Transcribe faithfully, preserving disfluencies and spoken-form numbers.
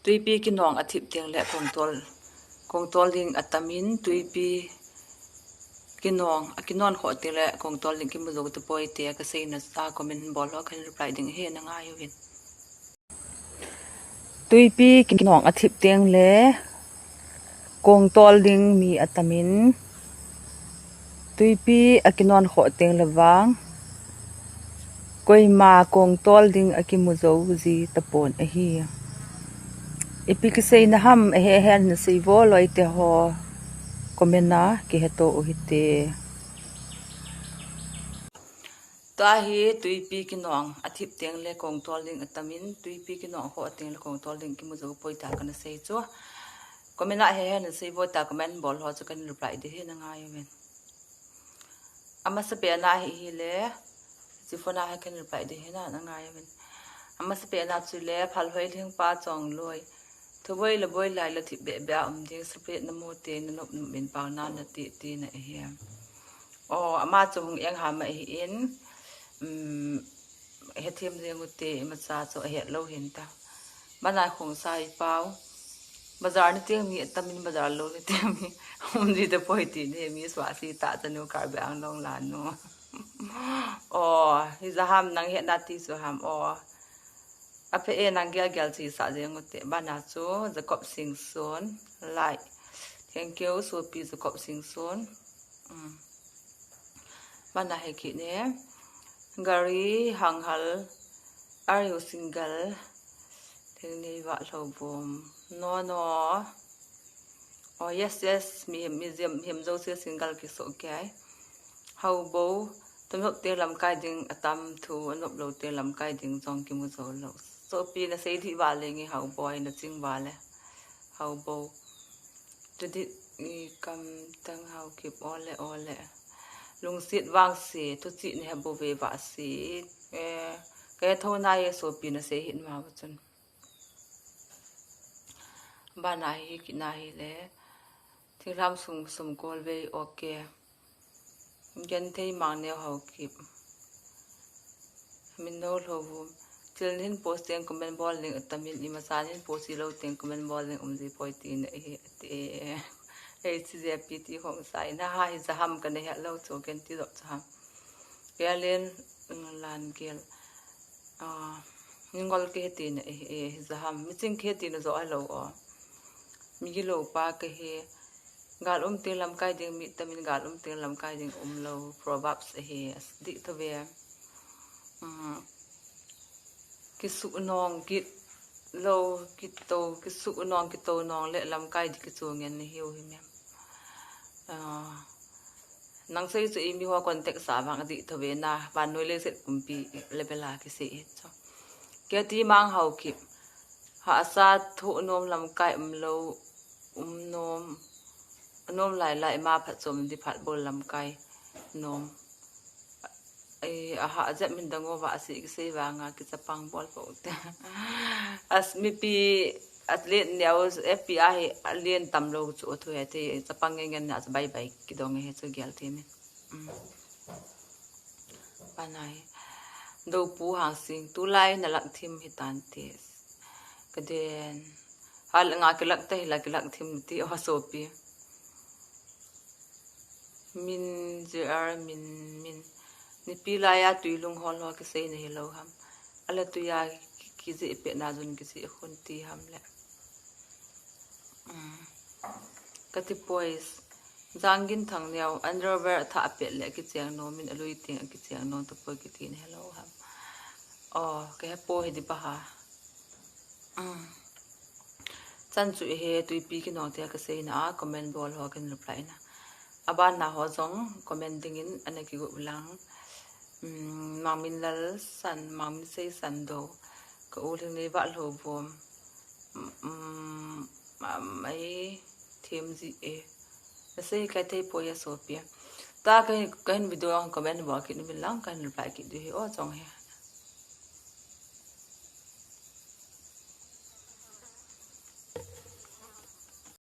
Tuipi kinong athip teng le kongtol, kongtol ding atamin, tuipi kinong, akinon khoh teng le kongtol ding kimu jou tapoi tia kaseina a comment bol ho kahin reply ding ahi, na ngai uvin. Tuipi kinong athip teng le kongtol ding mi atamin, tuipi akinon khoh teng le vang, koima kongtol ding akimu jou ji tapon ahi. Ipi kiseina ham, ahe hen nasei vo loi te ho, comment a kiheto u hite. Tua hi tuipi kinong athip teng le kongtol ding atamin, tuipi kinong khoh teng le kongtol ding kimu jou poi tia kana sei chu. Comment a he he nasei vo tia comment bol ho chu kahin reply ding ahi, na ngai uvin. Amasa pena hi, hi le, chi phone a he kahin reply ding ahi, na, na ngai uvin. Amasa pena chu le, Phalhoi Lhingpa Chongloi. Thu boi le boi lai le thip beh beh a um ding, separate namu te, nanop nop in pao na nati tina ahi. Oh, ama chu hung eng ham ahin, um, hethem jeng ute, imacha chu ahet lou hin ta. Mana Khongsai Pao. Bazar ni teng mi atamin, bazar lou ni teng mi um ji tapoi ti ne, mi sua si ta chanu Karbi Anglong lanu. Oh, hija ham nang hetna ti chu ham, oh. Aphe e, nang gel gel chi sa jeng ute. Bana chu Jacob Singson, like. Thank you, sopi Jacob Singson. Um. Bana hi kit ne. Gari Hanghal, are you single? Thingneiva Lhouvum. No, no. Oh, yes, yes. Mihem, mihem, mihem jouse single kisoh kei. Haobou, tunop te lamkai ding atam thu, anop lou te lamkai ding jong kimu jou lou. Sopi nasei dih val leng e, Haobou a naching val e. Haobou. Judith, i kam tang Haokip, ole, ole. Lungset vangse, thuchih nahe bouve vase. Eh, kahe thou nai e, sopi nasei hih ma chun. Bana hi kit na hi le. Thinglham Sum, Sumkolvei, okay. Genthei Mangneo Haokip. Minno Lhouvum. Thil hin post teng comment bol ding atamin, imacha hin post hilou teng comment bol ding um ji poi tina ahi, ati e. Hei, chi je pi ti hong sai na ha, hija ham kana he lou chu, ken ti dok cha ham. Kei a len, mm, lan gel. Ah, ningol kihe tina ahi, eh, hija ham. Miching kihe tina jo a lou o. Migilou pa kahi. Gal um teng lamkai ding mi tamin, gal um teng lamkai ding umlou. Proverbs ahi, adih thou ve. Um, kisuh nong kit lou, kitou, kisuh nong, kitou nong le lamkai ding kichu ngen nahiu hi mem. Ah, nang sei chu i mi ho contact sa vang adih thou ve na, vannoi leiset pumpi level a kisei hi chu. Kei ti Mang Haokip. Hahsa thoh nom lamkai umlou, um nom, nom lai lai ma phatchom ding phat bol lamkai nom. Ai, aha, ajep min dang o vase kisei vanga kichapang bol po te. As mipi atlet neo F B I hi alen tam lou chu thu he te chapang ngen ngen na chu bye bye kidong he chu gel te min. Mm. Panai. Dopu Hangsing, tulai na lak thim hi tan te. Kaden. Hal nga kilak te hi la kilak thim ti o sopi. Min, J R, min, min. Nipi laiya tui lung hol ho kisei na hilou ham. Ala tuiya ki, kijih pet na jun kijih khun ti ham le. Mm. Kati poi. Jangin Thangneo, underwear atha apet le akicheng nom in alui teng akicheng nom tapoi kiti na hilou ham. Oh, kahe po hi di pa ha. Mm. Chan chu ihe tuipi kinong tia kaseina a, comment bol ho kin reply na. Abana ho jong comment dingin ana kigo lang. Mm, Mangminlal San, Mangminsei Sando. Ka u Lhingneiva Lhouvum. Mm, mm, mai thim ji e. Nasei kai thei poi a sopi. Ta ka, kahin video ang comment bol kit nu min lang kahin reply kit diu hi o jong hi.